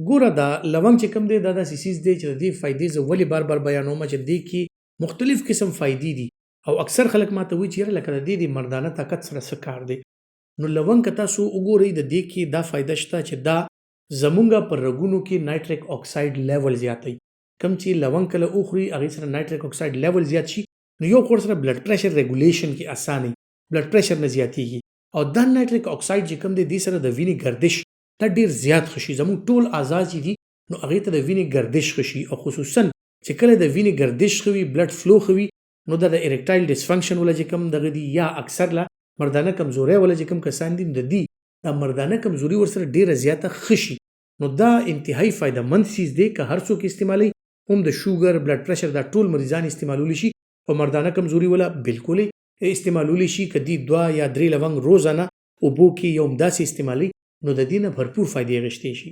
ګوره دا لونګ چې کوم دی دا داسې څیز دی چې د دې فایدې زه ولې بار بار بیانوم چې دې کې مختلف قسم فایدې دي. او اکثر خلک ماته وایي چې یاره لکه د دې د مردانه طاقت سره څه کار دی. نو لونګ که تاسو وګورئ د دې کې دا فایده شته چې دا زمونږ په رګونو کې نایټریک اکساید لیول زیاتوي. کوم چې لونګ کله وخوري هغې سره نایټریک اکساید لیول زیات شي، نو یو خو ورسره بلډ پریشر ریګولیشن کې اسانه وي، بلډ پریشر نه زیاتیږي. او دا نایټریک اکساید چې کوم دی دې سره د وینې ګردش دا ډیر زیات ښه شي. زمونږ ټول اعضا چې دي نو هغې ته د وینې ګردش ښه شي، او خصوصا چې کله د وینې ګردش ښه وي، بلډ فلو ښه وي، نو دا د اریکټایل ډیسفنکشن ولا چې کوم دغه دي یا اکثر لا مردانه کمزوري ولا چې کوم کسان دي، د دې دا مردانه کمزوري ورسره ډیره زیاته ښه شي. نو دا انتهایی فایده مند څیز دی که هر څوک استعمالوي، هم د شوګر، بلډ پریشر دا ټول مریضان استعمالولی شي، او مردانه کمزوري ولا بالکل استعمالولی شي. که دی 2 یا 3 لونګ روزانه اوبو کې یو همداسې استعمالوي نو د دې نه بھرپور فایدې اخیستی شي.